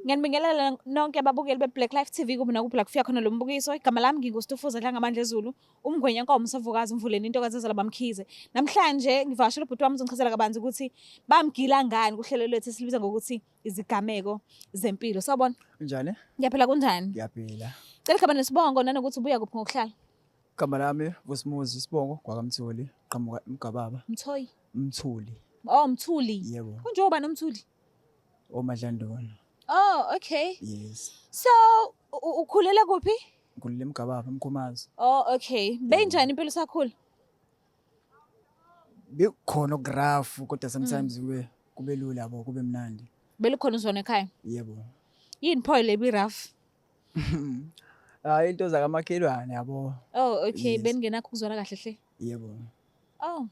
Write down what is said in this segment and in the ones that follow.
Ngiyanibingelela nonke ababukeli be-Black Life TV kuphi nakuphi la kufika khona lo mbukiso. Igama lami nginguStufuza Dlangamandla Zulu, umngwenya nkomo sovukazi umvuleni intokazi ezala bamkhize. Namhlanje ngivakashela ubhuti wami uzongichazela kabanzi ukuthi bamgila ngani kuhlelo lwethu esilibiza ngokuthi izigameko zempilo. Sawubona. Unjani? Ngiyaphila kunjani? Ngiyaphila. Cela igama nesibongo nanokuthi ubuya kuphi ngokuhlala. Igama lami Vusimuzi isibongo kwakaMthuli, qhamuka eMgababa. Mthoyi. Mthuli. Oh, Mthuli. Yebo. Kunjengoba noMthuli. OMadlandona. Oh, okay. Yes. So, ukhulele kuphi? Ngikhulele eMgababa, eMkhomazi. Oh, okay. Beyinjani impilo usakhula? Bekukhona okurough kodwa sometimes kube kube lula yabo, kube mnandi. Belukhona uzwana ekhaya. Yebo. Yini pho le bi-rough? Hayi into zakamakhelwane yabo. Oh, okay. Yes. Beningenakho ukuzwana kahle hle. Yebo. Oh.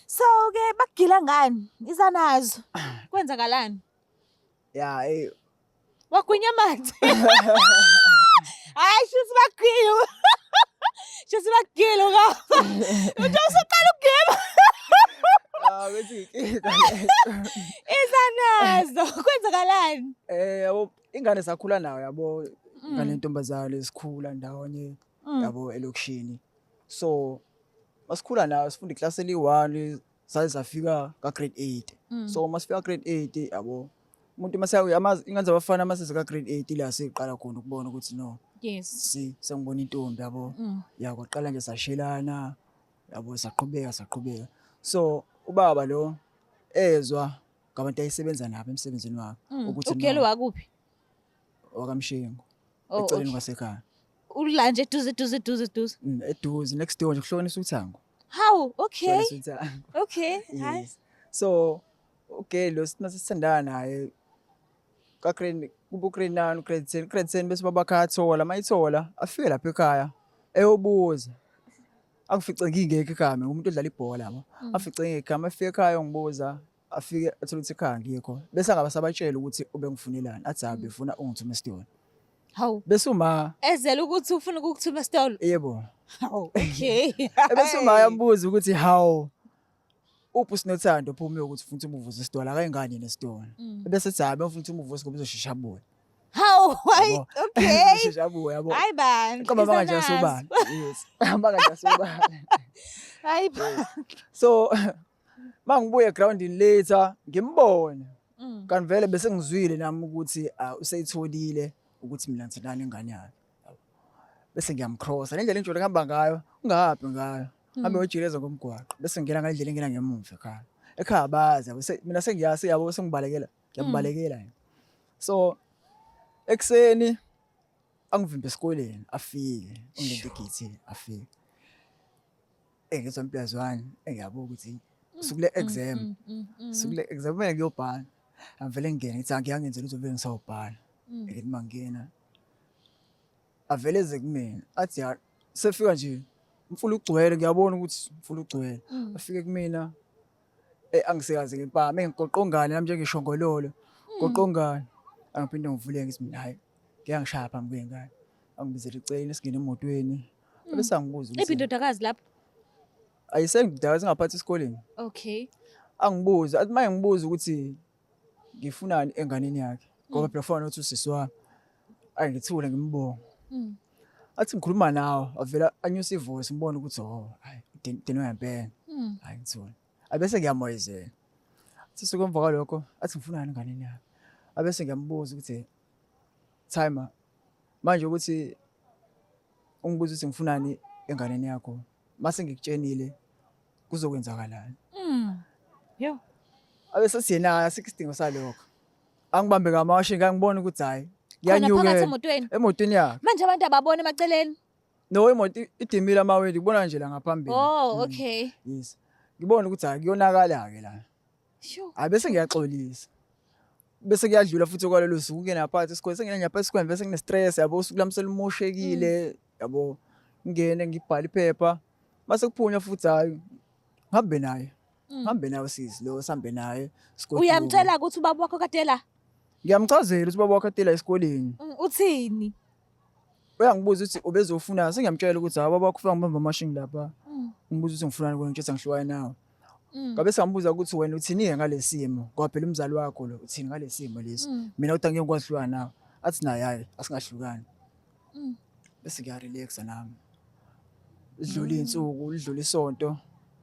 So ke bakugila ngani? Iza nazo. Kwenzakalani? Ya, eh Wagwinya amanzi. Hayi shuthi bakugila. Shuthi bakugila ka. Uthi usuqala ukugema. Ah, bethi inkinga. Iza nazo. Kwenzakalani? Eh yabo ingane sakhula nayo yabo ingane yentombazane sikhula ndawonye yabo elokishini. So masikhula nayo sifunda iklasi eli-1 saze safika ka grade 8. So masifika grade 8 yabo umuntu mase amazi ingane zabafana mase ka grade 8 ila siqala khona ukubona ukuthi no si sengibona intombi yabo. Ya kwaqala nje sashelana yabo saqhubeka saqhubeka. So ubaba lo ezwa ngabantu ayisebenza nabo emsebenzini wakhe ukuthi Ugelo no, wakuphi? wakaMshengu Oh, eceleni okay. kwasekhaya. Ula nje eduze eduze eduze eduze. Eduze next door nje kuhlukanisa uthango. Hawu, okay. Kuhlukanisa uthango. Okay. Hayi. Yes. So okay lo sithi masithandana naye ka grade kubo grade 9 grade 10 grade 10 bese babakha athola mayithola afike lapha ekhaya eyobuza angifice ngingekho ekhaya mina umuntu odlala ibhola yabo afice ngingekho ekhaya afike ekhaya ungibuza afike athole ukuthi ekhaya ngikho bese angaba sabatshela ukuthi ubengifunelani athi hayi befuna ungithume esitolo Hawu. bese uma Ezela ukuthi ufuna ukukuthuma esitolo. yebo Hawu, okay. ebese uma yambuza ukuthi hawu uphi uSinothando uphume ukuthi ufuna ukuthi umuvuze esitolo akayingane nesitolo bese ethi hayi bengifuna ukuthi umuvuze ngoba uzoshesha abuye. Hawu, hayi, Yabo. okay. Uzoshesha abuye yabo. Hayi bandla. Qamba iza manje nazo. asobala. Yes. Hamba kanje asobala. Hayi bandla. So mangibuye egroundini later ngimbone kanti vele bese ngizwile nami ukuthi ah, useyitholile ukuthi mina ngithandana ingane yakhe. Bese ngiyamcrossa le ndlela engijwayele kuhamba ngayo ungahambi ngayo. Hambe ngojikeleza ngomgwaqo bese ngingena ngale ndlela engena ngemuva ekhaya. Ekhaya abazi yabo mina sengiyazi yabo sengibalekela ngiyambalekela yena. So ekuseni angivimbe esikoleni afike ungilinde egeyithini afike. Engizwa plus one engiyabuka ukuthi suku le exam suku le exam kumele ngiyobhala. Angivele ngingene ngithi angiyangenze lutho vele ngisawubhala. Ngithi mangingena avele eze kumina athi ya sefika nje umfula ugcwele ngiyabona ukuthi umfula ugcwele. Afike kumina eh angisekaze ngempama engigoqongane nami njengeshongololo goqongane angiphinde ngivule ngithi mina hayi ngiyangishaya phambi kwengane angibizele eceleni singene emotweni bese angibuza Iphi ukuthi indodakazi lapho? ayisengidala singaphathi esikoleni Okay. angibuze athi maye ngibuza ukuthi ngifunani enganeni yakhe ngoba phela ufana nokuthi usisi wami ayi ngithule ngimbonge athi ngikhuluma nawe avela anyuse ivoice ngibone ukuthi oh hayi udinwe ngempela hayi ngithule abese ngiyamoyizela athi suke emva kwalokho athi ngifunani enganeni yakhe abese ngiyambuza ukuthi timer manje ukuthi ungibuza ukuthi ngifunani enganeni yakho mase ngikutshenile kuzokwenzakalani Yo. abe sesiyena asikho isidingo salokho angibambe ngamashi ngangibona ukuthi hayi Khona phakathi kuyanyukela emotweni. emotweni yakhe Manje abantu ababona emaceleni. no imoto idimile amawindi kubona nje la ngaphambili Oh, okay. Yes ngibona ukuthi hayi kuyonakala ke la Sure. hayi bese ngiyaxolisa bese kuyadlula futhi kwalelo suku ke naphathi isikole sengena nje esikoleni bese ngine stress yabo usuku lami selimoshekile yabo ngene ngibhala iphepha mase kuphunywa futhi hayi ngihambe naye ngihambe naye usisi lo sihambe naye sigoduke. Uyamtshela ukuthi ubaba wakho kade la. Ngiyamchazela ukuthi ubaba wakho atela esikoleni. Uthini? Uyangibuza ukuthi ubezofuna sengiyamtshela ukuthi hayi baba wakho ufika ngibamba amashingi lapha. Ngibuza ukuthi ngifunani kona ngitshela ngihlukane nawe. Ngabe sambuza ukuthi wena uthini-ke ngalesi simo, ngoba phela umzali wakho lo, uthini ngalesi simo lesi? Mina uthi angeke ngikwazi ukuhlukana nawe. Athi naye hhayi asingahlukani. Bese ngiya-relax-a nami. Lidlule iy'nsuku, lidlule isonto.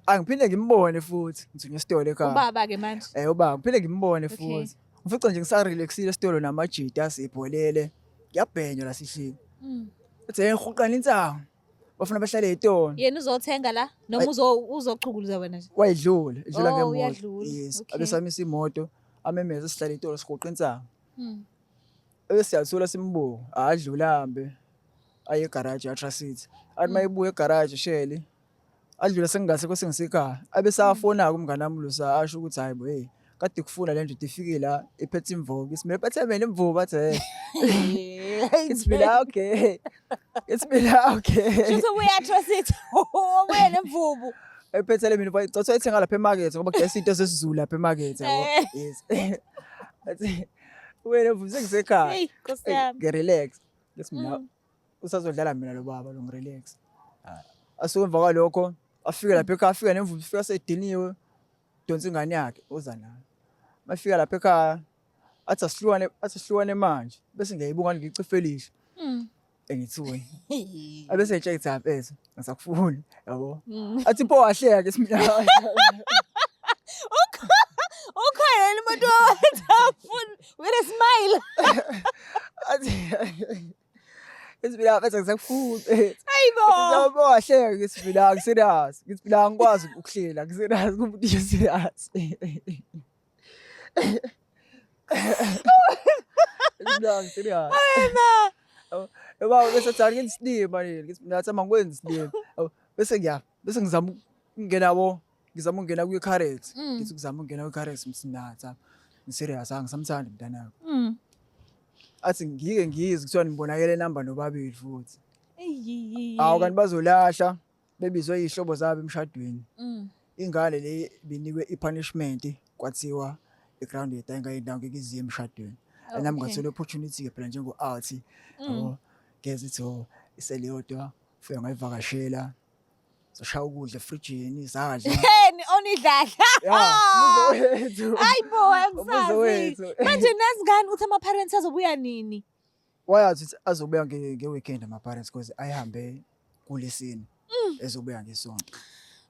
Angiphinde ngimbone futhi, ngithunywa esitolo ekhaya. Ubaba-ke manje. Eh ubaba, ngiphinde ngimbone futhi. Ngifica nje ngisarelaxile esitolo namajita sibholele. Kuyabhenywa la sihleli. Uthi hey ngihuqana insangu. Bafuna bahlale ey'tolo. Yena uzothenga la noma uzochukuluza wena nje? Wayedlula, edlula Oh, ngemoto. uyadlula. Yes, Okay. abesamisa imoto, amemeze sihlale ey'tolo sihuqa insangu. Ebese siyathola simbuka, adlule ahambe aye egaraji ya-Tracity. Athi uma ebuya egaraji shele, adlule sengingasekho sengisekhaya. Abe safona-ke umngani wami lo sa asho ukuthi hhayi bo hey, kade kufuna le ndoda ifike la iphethe imvubu. Ngithi mina iphethe mina imvubu athi he. Ngithi mina okay. Ngithi mina okay. Shuthi ubuya Tracity, ubuye nemvubu. Ephethele mina cotha ethenga lapha emakethe ngoba kudayisa into zesiZulu lapha emakethe yabo. Yes. Athi wena mvubu sengisekhaya. Hey, Nkosi yami. Ngi-relax. Ngithi mina usazodlala mina lo baba lo ngi-relax. Asuke emva kwalokho afike lapha ekhaya afika nemvubu ifika sediniwe donsa ingane yakhe uza nayo. Mafika lapha ekhaya athi asihlukane athi sihlukane manje bese ngiyayibuka ngicife elihlo. Engithuke. Abese etshela ukuthi mfethu ngisakufuni yabo. Athi pho wahleka ke simina. Ukhona yini umuntu owathi afuni with a smile. Athi Ngithi mina mfethu ngisakufuni. Hayibo. Yabo wahleka ngithi mina angiserious. Ngithi mina angikwazi ukuhlela ngiserious kumuntu serious. Mina angiserious. Wena. Yabo bese athi ngenza isilima nini. Ngithi mina athi angikwenzi isilima. Yabo bese ngiya bese ngizama ukungena yabo ngizama ukungena kwi-carrot. Ngithi ukuzama ukungena kwi-carrot ngithi mina athi ngiserious angisamthandi mntanakho. Athi ngike ngizwe kuthiwa nibonakele namba nobabili futhi. Eyi. Awu kanti bazolahla bebizwe iy'hlobo zabo emshadweni. Ingane le ibinikwe i-punishment kwathiwa i-ground yethu ayingayindawo ngeke iziye emshadweni. And nami ngathola i-opportunity-ke phela njengo-out yabo ngeze ithi oh isele yodwa fika ngayivakashela sashaya ukudla efrijini sadla. Hey, onidladla. Ya, umuzi wethu. Hayibo, Umuzi angisazi. wethu. Manje nazi ngani ukuthi ama-parents azobuya nini? Wayazi ukuthi azobuya nge-weekend ama-parents because ayihambe kulesine ezobuya ngesonto.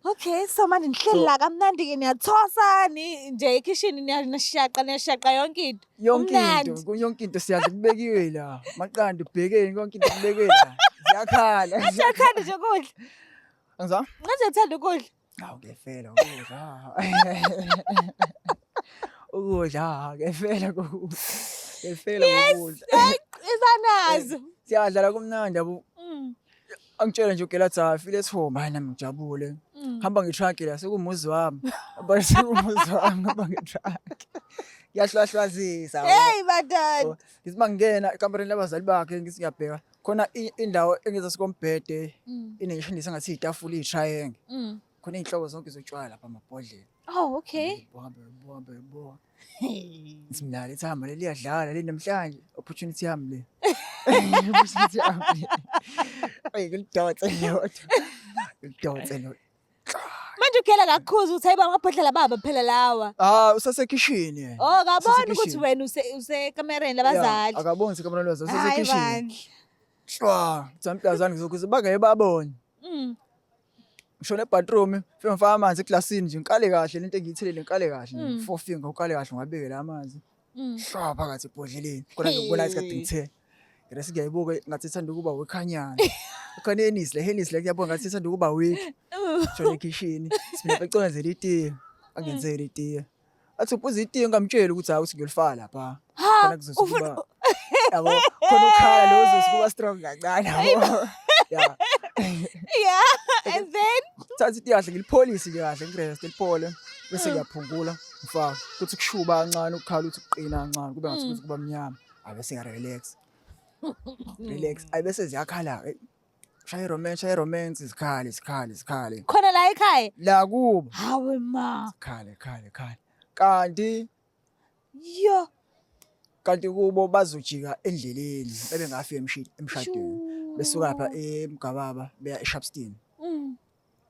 Okay, so manje nihleli la kamnandi-ke niyathosa ni nje ekhishini niyashaqa niyashaqa yonke into. Yonke Kumnandi. into, yonke into siyadla kubekiwe la. Maqanda ubhekeni yonke into kubekiwe la. Ziyakhala. Ngathi uyathanda nje ukudla. Angizwa? Ngathi uyathanda ukudla. Hawu ngiyefela ukudla. Ukudla ngiyefela kokudla. Ngiyefela ngokudla. Hayi, isanazo. Siyadla la kumnandi yabo. Angitshele nje ugela athi hayi feel at home hayi nami ngijabule. Hamba nge-truck la sekumuzi wami. Hamba sekumuzi wami hamba nge-truck. Ngiyahlwahlwazisa. yabo. Hey madoda. Yabo. Ngithi mangingena ekamereni labazali bakhe ngithi ngiyabheka khona indawo engezansi kombhede ineshindisa ngathi itafula iyi-triangle. Khona iy'nhlobo zonke zotshwala lapha amabhodlela. Oh, okay. Buhambe buhambe buhambe. Ngithi mina lethi hamba leli liyadlala le namhlanje opportunity yami le. Opportunity yami le. Ayi ngilidonse lodwa. Ngilidonse lodwa. Manje ugela kakhuza ukuthi hayibo amabhodlela baba phela lawa. Ah usasekhishini yena. Oh, akaboni ukuthi Usasekhishini. wena usekamereni labazali. Akaboni sekamereni labazali Hayi usasekhishini. bandla. Hlwa, mhlazane ngizokhuza bangeke babone. Ngishona ebathroom, fike ngifaka amanzi eglasini nje ngikale kahle lento engiyithelele ngikale kahle. Four finger ukale kahle ngiwabeke la amanzi. Hlwa phakathi ebhodleleni. Khona ngikubona ukuthi kade ngithe. Ngirese ngiyayibuka ngathi ithanda ukuba wekhanyana. Khona Henisi le Henisi le kuyabona ngathi ithanda ukuba weak. Shona ekhishini. Simina becongenzela itiye. Angenzele itiye. Athi uphuza itiye ngamtsheli ukuthi hayi uthi ngiyolifaka lapha. Khona kuzothi kuba yabo khona ukhala lo uzothi kuba strong kancane yabo. Yeah. Yeah, and then Thatha itiye kahle ngilipholise nje kahle ngirest liphole bese ngiyaphungula ngifaka kuthi kushuba kancane ukukhala uthi kuqina kancane kube ngathi kuthi kuba mnyama. Ayi bese ngiya relax. Relax. Ayi bese ziyakhala. Shaya romance, shaya romance zikhale zikhale zikhale. Khona la ekhaya. La kubo. Hawe ma. Khale khale khale. Kanti Yo. Kanti kubo bazojika endleleni bebe ngafika emshadweni. Besuka lapha eMgababa beya eSharpston.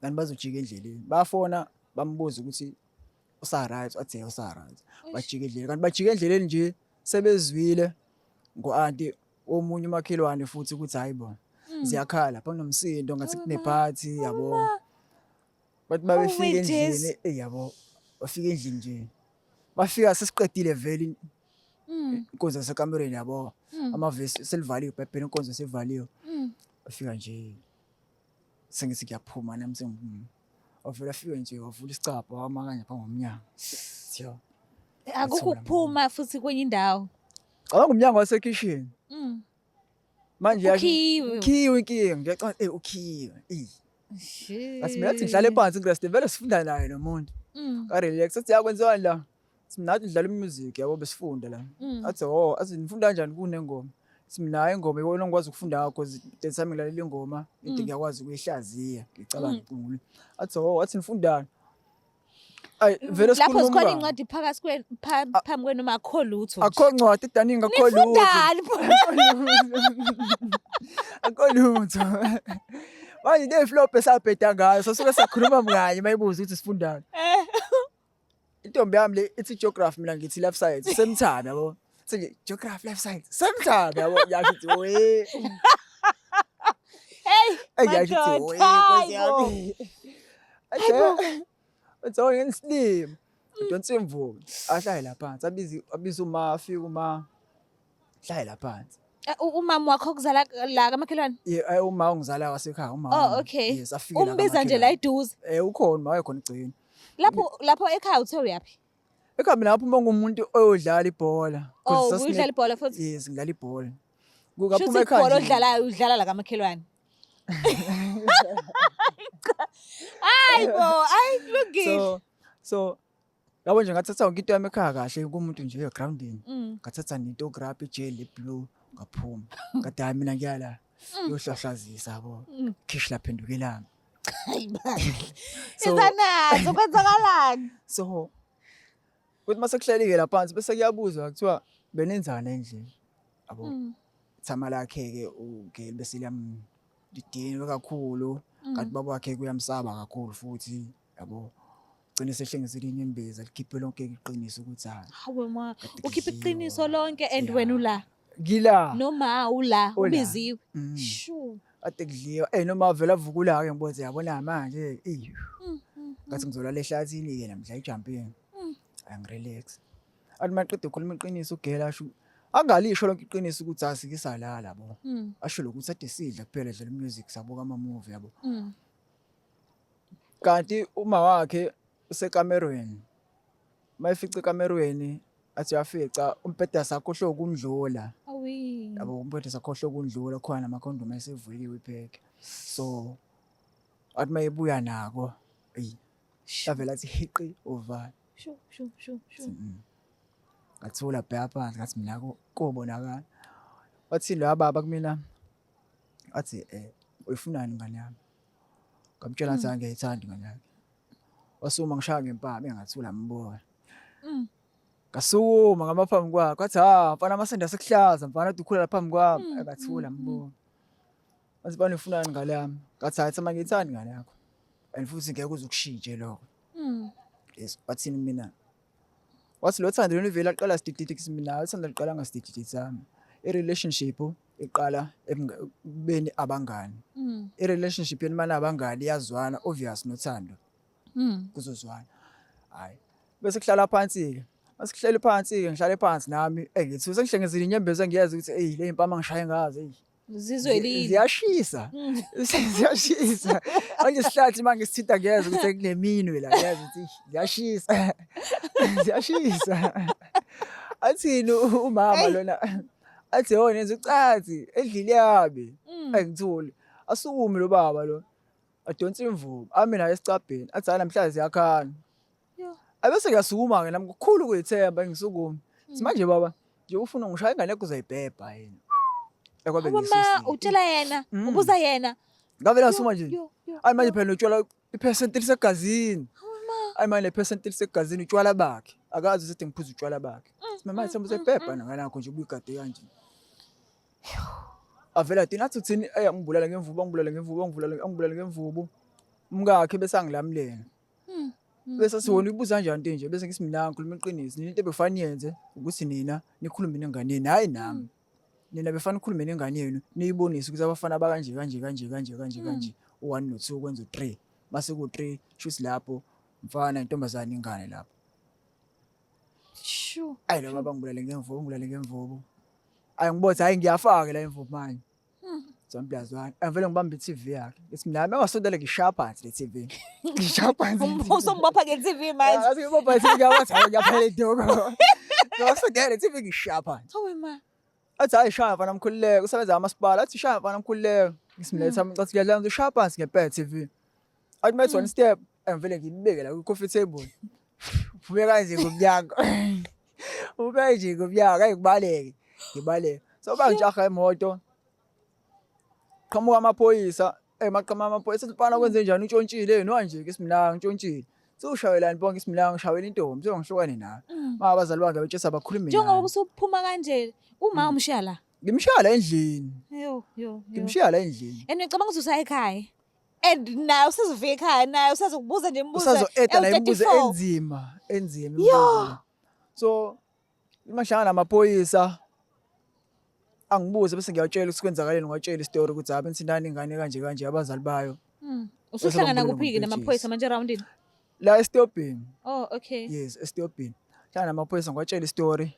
Kanti bazojika endleleni. Bafona. Bambuza ukuthi usa right, athi yebo usa right. Bajika endleleni kanti bajika endleleni nje sebezwile ngo-anti omunye umakhelwane futhi ukuthi hayi bo ziyakhala lapha kunomsindo ngathi kunephathi yabo. Bathi babefika Oh, endlini Jesu. eh yabo bafika endlini nje. Bafika sesiqedile vele inkonzo yasekamereni yabo. Amavesi selivaliwe iBhayibheli inkonzo sevaliwe. Bafika nje sengithi ngiyaphuma nami sengiphuma. Wavele afike nje wavula isicabha wama kanje phambi komnyango. Syo. Akukho ukuphuma futhi kwenye indawo. Cabanga umnyango wasekhishini. Manje yasho- Ukhiyiwe. Ukhiyiwe inkinga. Ngiyacabanga eh ukhiyiwe. Eh. Ngathi mina athi ngihlale phansi ngirest vele sifunda naye lo muntu. Ka relax athi yakwenziwani la. Sithi mina athi ngidlala music yabo besifunda la. Athi oh athi nifunda kanjani kunengoma. Sithi mina hayi ingoma iwona ngikwazi ukufunda ngakho cause the time ngilalela ingoma into ngiyakwazi ukuyihlaziya ngicabanga ngicungule. Athi oh athi nifundani. Ay vele Lapho sikhuluma zikhona umngani. iy'ncwadi phakathi kwenu phambi kwenu noma akukho lutho nje. Akho ncwadi daningi akho lutho. Nifundani pho? Akho lutho. Manje le flop esabheda ngayo sasuke sakhuluma mnganye mayibuza ukuthi sifundani. Intombi yami le ithi geography mina ngithi life science same time yabo. Sithi geography life science same time yabo. Ngiyasho ukuthi we. Hey, Hey ngiyasho ukuthi we madoda, Nkosi hayi bo. yami. Aje. Uthi ngisilima. Udonsa imvubu. Ahlale la phansi abize abize uma afike uma hlale la phansi. Umama wakho okuzala la kamakhelwane? Yeah, uma ungizala wasekhaya uma. Oh, wami. okay. Yes, afike la. Umbiza nje la kamakhelwane. eduze. Eh ukhona uma wayekhona egcini. Lapho ekhaya uthe uyaphi? Ekhaya mina ngaphuma ngumuntu oyodlala ibhola. 'Cause Oh, sasine- uyidlala ibhola futhi? Yes, ngidlala ibhola. Shuthi Kukaphuma ekhaya. ibhola nje. odlalayo udlala la kamakhelwane. Hayi bo, ayi kulungile. So yabo nje ngathatha yonke into yami ekhaya kahle kumuntu nje egroundini. Ngathatha nentography ijeli blue ngaphuma. Ngathi hayi mina ngiya la. Yohlahlazisa yabo. Khish laphendukelana. Hayi bandla. So Izanazo kwenzakalani? so kuthi mase kuhlelike la phansi bese kuyabuzwa kuthiwa benenzani endlini. Yabo. Ithama lakhe ke ugeli bese liyamdidinwe kakhulu kanti baba wakhe kuyamsaba kakhulu futhi yabo. Gcine sehlengisele inyembezi alikhiphe lonke iqiniso ukuthi hayi. Hawe ma, Kade ukhipha kudliwa. iqiniso lonke and Yeah. wena ula. Ngila. Noma ula, Ula. ubiziwe. Shu. Kade kudliwa. Eh noma vele avukula ke ngiboze yabona manje. Eh. Ngathi ngizolala ehlathini ke namhla ijumping. Angirelax. Athi maqeda ukukhuluma iqiniso ugela asho angalisho lonke iqiniso ukuthi asike salala yabo. Asho lokuthi ade sidla kuphela dlala music sabuka ama movie yabo. Kanti uma wakhe usekamerweni. Mayefica ekamerweni athi uyafica umbheda sakhohlwe ukundlula. Awi. Yabo umbheda sakhohlwe ukundlula khona namakhondomu ayesevuliwe ipheke. So athi mayebuya nako eyi avela athi hiqi uvala. Shu shu shu shu. Ngathula bheka phansi ngathi mina kobonakala. Wathi lo baba kumina athi uyifunani ingane yami? Ngamtshela ngathi angiyithandi ingane yakhe. Wasukuma ngishaya ngempama engathula ngimbuka. Ngasukuma ngama phambi kwakhe wathi ha mfana amasende asekuhlaza mfana uthi ukhula phambi kwami engathula ngimbuka. Wathi mfana uyifunani ingane yami? Ngathi hayi thama ngiyithandi ingane yakho. And futhi ngeke uze ukushintshe lokho. Yes, wathini mina? Wathi lo thando lolu vele aqala sidididi mina uthando liqala ngasidididi sami. I-relationship iqala ekubeni abangani. I-relationship yenu mana abangani iyazwana obvious nothando. Kuzozwana. Hayi. Bese kuhlala phansi ke. Mase kuhleli phansi ke ngihlale phansi nami eh ngithi sengihlengezile inyembezi engiyazi ukuthi hey le impama ngishaye ngazo hey. Zizwelile. Ziyashisa. Ziyashisa. Manje isihlathi manje sithinta ngiyeza ukuthi kuneminwe la ngiyeza ukuthi ziyashisa. Ziyashisa. Athini umama lona? Athi yona yenza ucathi endlini yami. Angithuli. Asukume lo baba lo. Adonsa imvubu ame naye esicabheni athi hayi namhlanje ziyakhala. Abese ngiyasukuma ke nami kukhulu kuyithemba ngisukuma. Manje baba nje ufuna ngishaya ingane yakho uzayibhebha yini? Ekwabe Uma ngisusile. utshela yena, ubuza yena. Ngavele ngasukuma nje. Yo, yo, Ayi manje phela notshwala iphesenti lisegazini. Ayi manje lephesenti lisegazini utshwala bakhe. Akazi ukuthi ngiphuza utshwala bakhe. Mama ithemba uzayibhebha nangane yakho nje ubuyigade kanje. Avela thina athi uthini ey angibulala ngemvubu angibulala ngemvubu angibulala angibulala ngemvubu. Umkakhe bese angilamulela. Bese athi wona uyibuza kanjani into enje, bese ngithi mina ngikhuluma iqiniso. Nina into ebekufanele niyenze ukuthi nina nikhulume nengane yenu, hhayi nami. Nina befana nikhulume nengane yenu, niyibonise ukuthi abafana bakanje kanje kanje kanje kanje kanje, u-one no-two kwenza u-three. Mase ku-three, shuthi lapho mfana intombazane ingane lapho. Shu. Ayi lo baba ngibulale ngemvubu, ngibulale ngemvubu. Ayi ngibothe hayi ngiyafaka la imvubu manje. One plus one. Angivele ngibambe i-TV yakhe. Ngithi mina mengasondele ngishaya phansi le TV. Ngishaya phansi. le TV. Usumbopha nge-TV manje. Athi ngibopha i-TV ngiyabathi hayi ngiyaphela idoko. Ngasondele i-TV ngishaya phansi. Hawe ma. Athi hayi shaya mfana mkhululeke usebenza kamasipala. Athi shaya mfana mkhululeke. Ngithi mina ethi ngathi ngiyadlala ngithi shaya phansi ngempela TV. Athi mayethi one step angivele ngibeke la kwi-coffee table. Uphume kanje ngomnyango. Uphume kanje ngomnyango hayi ngibaleke. Ngibaleke. So bangijaha imoto. Qhamuka amaphoyisa, eh maqhamuka amaphoyisa athi mfana kwenze njani utshontshile yini wanje ke simlanga ngitshontshile. Sewushayelani bonke isimlanga ngishayela intombi sengihluka nayo. Ma abazali bakhe betshesa abakhulume Njengoba naye. usuphuma kanje uma umshiya la. Ngimshiya la endlini. Yo yo. yo. Ngimshiya la endlini. And ngicabanga ukuthi usaya ekhaya. And naye usezofika ekhaya naye usazokubuza nje imibuzo. Usazo-eda la imibuzo ewu-34. enzima, enzima Yo. imibuzo. So uma ngihlangana namaphoyisa angibuze bese ngiyawatshela ukuthi kwenzakaleni ngiwatshela isitori ukuthi hayi benithintana ingane kanje kanje abazali bayo. Usuhlangana Bese kuphi-ke bambulele namaphoyisa manje erawundini? La esitobhini. Oh, okay. Yes, esitobhini. Hlangana namaphoyisa ngiwatshela isitori.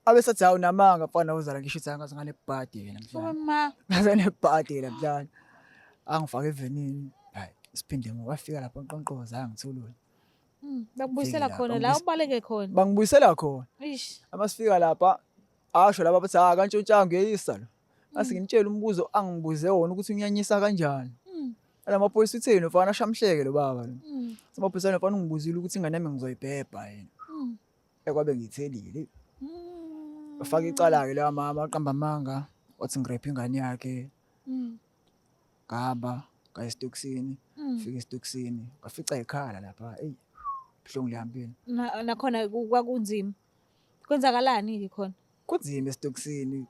Abe sathi hawu namanga mfana uzala ngisho ukuthi angaze nganebhadi yena Oh namhlanje. ma. Ngaze nganebhadi yena namhlanje. Angifake evenini. Hayi, siphinde ngwafika lapho nqonqoza angithulule. Bakubuyisela Fike khona lapha, la bangibuyis- ubaleke khona. Bangibuyisela khona. Ish. Amasifika lapha asho laba bathi ha kantshontshanga uyeyisa lo. Mase ngimtshela umbuzo angibuze wona ukuthi unyanyisa kanjani. Alamaphoyisa utheni mfana ashamhleke lo baba lo. Samaphoyisa mfana ungibuzile ukuthi ingane yami ngizoyibhebha yena. Ekwabe ngithelile. Bafaka icala-ke la mama waqamba amanga wathi ngirephe ingane yakhe. Ngahamba ngaya esitokisini, fika esitokisini ngafica ikhala lapha. Eyi buhlungu leya mpilo. Nakhona kwakunzima. Kwenzakalani-ke khona? Kunzima esitokisini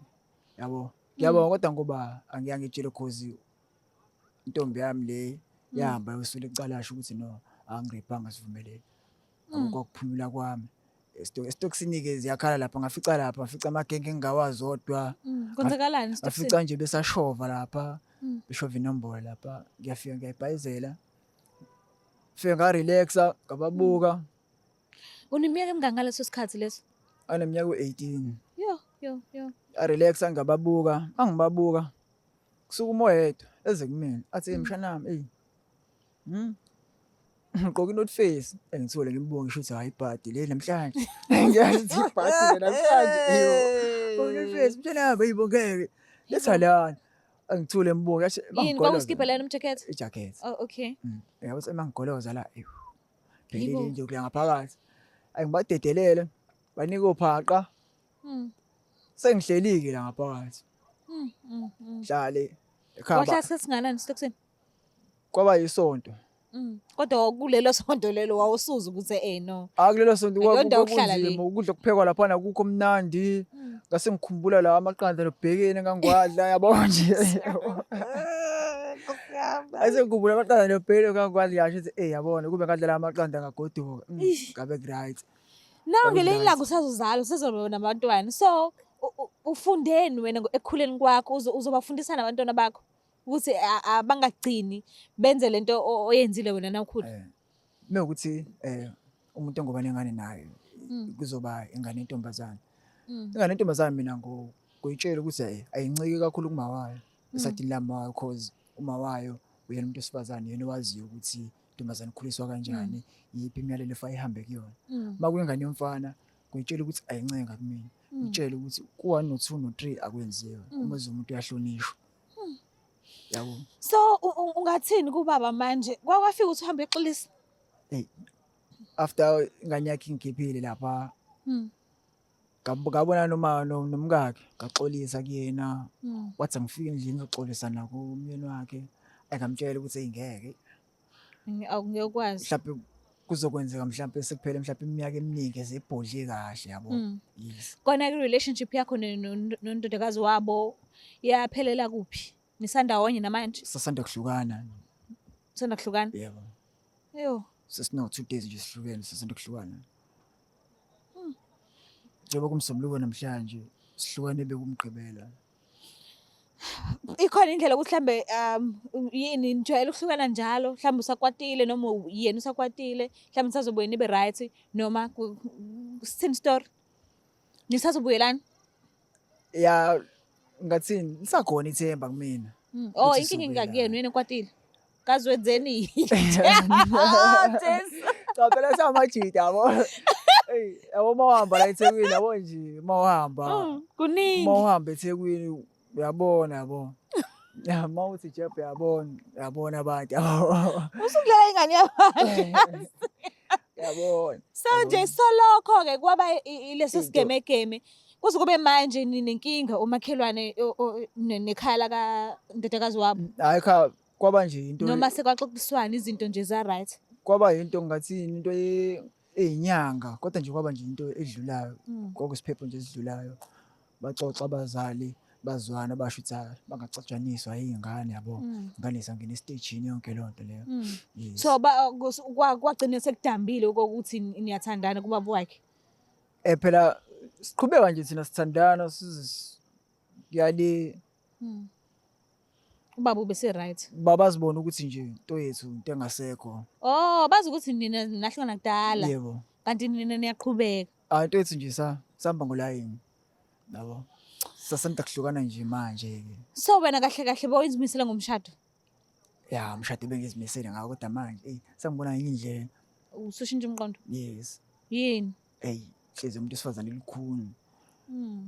yabo. Ngiyabonga kodwa ngoba angiyange ngitshele cause intombi yami le yahamba yosula icala yasho ukuthi no angirephanga sivumelene. Yabo kwakuphumula kwami. Esitokisini-ke ziyakhala lapha ngafica lapha ngafica amagenge engingawazi odwa. Kwenzakalani esitokisini? Ngafica nje besashova lapha beshova inombolo lapha ngiyafika ngiyayibhayizela. Fike nga-relaxa ngababuka. Uneminyaka emingaki ngaleso sikhathi leso? Aneminyaka u-18. Yo yo yo. Nga-relaxa ngababuka, mangibabuka kusuka umoyedwa eze kumina athi hey mshana wami eyi ngigqoke i-North Face engithole ngimbuka ngisho ukuthi hayi ibhadi le namhlanje. Ngiyazi ukuthi ibhadi le namhlanje. Eyo. North Face mshana wami eyi ngeke. Letha lana. Angithule ngibuke yathi Yini kwakuskibha lana umjacket? Ijacket. Oh okay. Yabo ukuthi emangigoloza la eyo. Yibo. Phelile nje kuya ngaphakathi. Ayi ngibadedelele banike ophaqa. Sengihleli-ke la ngaphakathi. Hlale ekhaya. Wahlala isikhathi singanani esitokisini? Kwaba yisonto. Kodwa kulelo sonto lelo wawusuza ukuthi eh no. Ah kulelo sonto Akuyona indawo yokuhlala le. kwakunzima ukudla okuphekwa laphana akukho mnandi. Ngase ngikhumbula la amaqanda nobhekeni engangwadla yabo nje. Ase ngikhumbula amaqanda nobhekeni engangwadla yasho ukuthi eh yabona kube ngadla la amaqanda ngagoduka. Ngabe right. Nawe ngelinye ilanga usazozala usezoba nabantwana. So ufundeni wena ekukhuleni kwakho uzobafundisa nabantwana bakho ukuthi abangagcini benze lento oyenzile wena nawukhula. Mewukuthi umuntu engoba nengane naye kuzoba ingane yentombazane. Ingane yentombazane mina ngoyitshela ukuthi ayinciki kakhulu kuma wayo. Esayidini lama wayo cause uma wayo uyena umuntu wesifazane yena owaziyo ukuthi intombazane ikhuliswa kanjani, iyiphi imiyalelo efanele ihambe kuyona. Uma kuyingane yomfana ngiyitshela ukuthi ayincenga kumina. Ngitshele ukuthi ku-one no-two no-three akwenziwa. Uma umuntu uyahlonishwa. Yabo. So ungathini kubaba manje? Kwakwafika ukuthi uhambe exolisa? Hey, after ingane yakhe ingikhiphile lapha ngabona noma nomkakhe ngaxolisa kuyena. Wathi angifike endlini ngizoxolisa nakumyeni wakhe. Engamtshela ukuthi ngeke. Awungeke ukwazi. Mhlawumbe kuzokwenzeka mhlawumbe sekuphele mhlawumbe iminyaka eminingi ezebhodle kahle yabo. Yes. Kona ke relationship yakho nondodakazi wabo yaphelela kuphi? Nisandawonye namanje? Sasanda kuhlukana. Sanda kuhlukana? Yebo. Eyo. Sesino 2 days nje sihlukene, sesento kuhlukana. Njengoba kumsombuluko namhlanje sihlukane bekumgqibela. Ikhona indlela ukuthi mhlambe yini nijwayele ukuhlukana njalo, mhlawumbe usakwatile noma yena usakwatile, mhlawumbe nisazobuye nibe right noma sithini story? Nisazobuyelana? Ya, ngathini, lisakhona ithemba kumina. Oh, Ukuthi inkinga sizobuyelana. ingakuyena, uyena okwatile. Kazi wenzeni? Ah, Jesu. Cha, phela samajita yabo. Ey, yabo uma uhamba la eThekwini yabo nje, uma uhamba. Kuningi. Uma uhamba eThekwini uyabona yabo. Ya, uma uthi jeb uyabona, uyabona abantu yabo. Usukudlala ingane yabantu. Uyabona. So nje solokho-ke kwaba ileso sigemegeme kuze kube manje ninenkinga umakhelwane nekhaya lakandodakazi wabo. Hayi cha, kwaba nje into Noma sekwaxoxiswana izinto nje za right. Kwaba into ngathini, into eyinyanga, kodwa nje kwaba nje into edlulayo. Kwakusiphepho nje esidlulayo. Baxoxa abazali, bazwana, basho ukuthi hayi bangaxatshaniswa iy'ngane yabo. Ingane zangena esitejini yonke leyo nto leyo. Yes. So kwagcina sekudambile ukuthi niyathandana kubaba wakhe. Phela siqhubeka nje thina sithandana size kuyale. Ubaba ubese right. Baba zibona ukuthi nje into yethu into engasekho. Oh, bazi ukuthi nina nahlukana kudala. Yebo. Kanti nina niyaqhubeka. Ah, into yethu nje sahamba ngolayini. Yabo. Sasanda kuhlukana nje manje ke. So wena kahle kahle bowuzimisele ngomshado? Ya, umshado bengizimisele ngawo kodwa manje ey sengibona ngenye indlela. Usushintsha umqondo? Yes. Yini? Ey, hlezi umuntu wesifazane likhuni.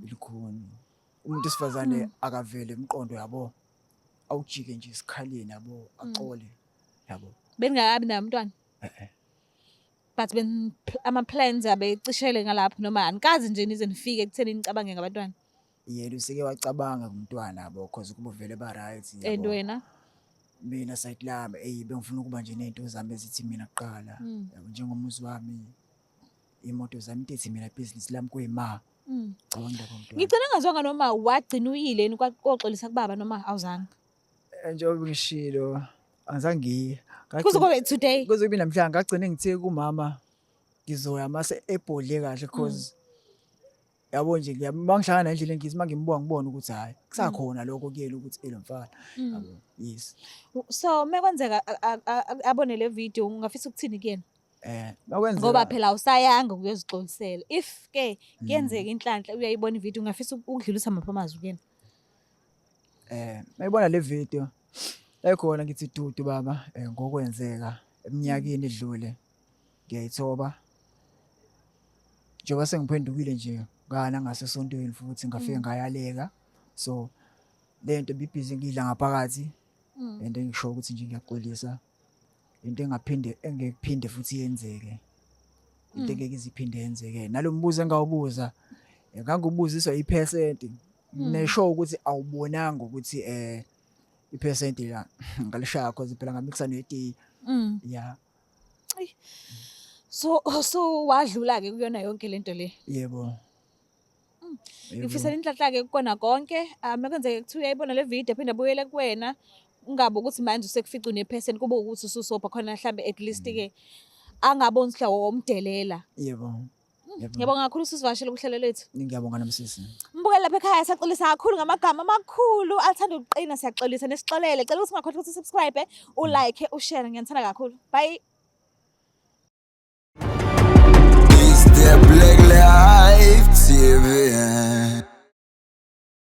Likhuni. Umuntu wesifazane akavele umqondo yabo. Awujike nje esikhaleni yabo, axole yabo. Beningakabi naye umntwana? Eh. But ben ama plans abecishele ngalapho noma anikazi nje nize nifike ekutheni nicabange ngabantwana. Yena useke wacabanga ngumntwana yabo, cause kubo vele ba right yabo. And wena? Mina side lami ey bengifuna ukuba nje nezinto zami ezithi mina kuqala. Yabo, njengomuzi wami, imoto zami, into ethi mina business lami kuyima. Cabanga indaba yomntwana. Ngigcina ngazwanga noma wagcina uyile yini koxolisa kubaba noma awuzange? Njengoba ngishilo angizange ngiye. Kuze kube today. Kuze kube namhlanje ngagcina ngithe kumama ngizoya mase ebhodle kahle cause yabo nje mangihlangana nendlela engithi mangimbuka ngibona ukuthi hayi kusakhona lokho kuyena ukuthi elo mfana yabo. Yes. So mekwenzeka abone le video ungafisa ukuthini kuyena? Makwenzeka Ngoba phela awusayanga ukuyozixolisela. If ke kuyenzeka inhlanhla uyayibona ivideo ungafisa ukudlulisa maphi amazwi kuyena? Mayibona le video ekhona ngithi dudu baba, ngokwenzeka eminyakeni edlule ngiyayithoba. Njengoba sengiphendukile nje ngana ngasesontweni futhi ngafike ngayaleka. So lento ibibhizi ngidla ngaphakathi and ngisho ukuthi nje ngiyaxolisa. Into engaphinde engekuphinde futhi yenzeke. Into engeke iziphinde yenzeke. Nalombuzo engawubuza ngangubuziswa iphesenti. Nesho ukuthi awubonanga ukuthi iphesenti la ngalishaya cause phela ngamixa netiyi. Yeah. So wadlula ke kuyona yonke lento le. Yebo. Ngifisela inhlanhla ke kukona konke. Mekwenzeke kuthiwa uyayibona le video aphinde abuyele kuwena. Ungabe ukuthi manje usekufica une-percent kube ukuthi ususopha khona mhlambe at least ke angaboni ukuthi womdelela. Yebo. Yebo. Ngiyabonga kakhulu usivakashele kuhlelo lethu. Ngiyabonga namsisi. Mbukeli lapha ekhaya siyaxolisa kakhulu ngamagama amakhulu athanda ukuqina, siyaxolisa nesixolele. Cela ukuthi ungakhohlwa ukuthi subscribe, ulike, ushare. Ngiyanithanda kakhulu. Bye. It's the Black Life TV.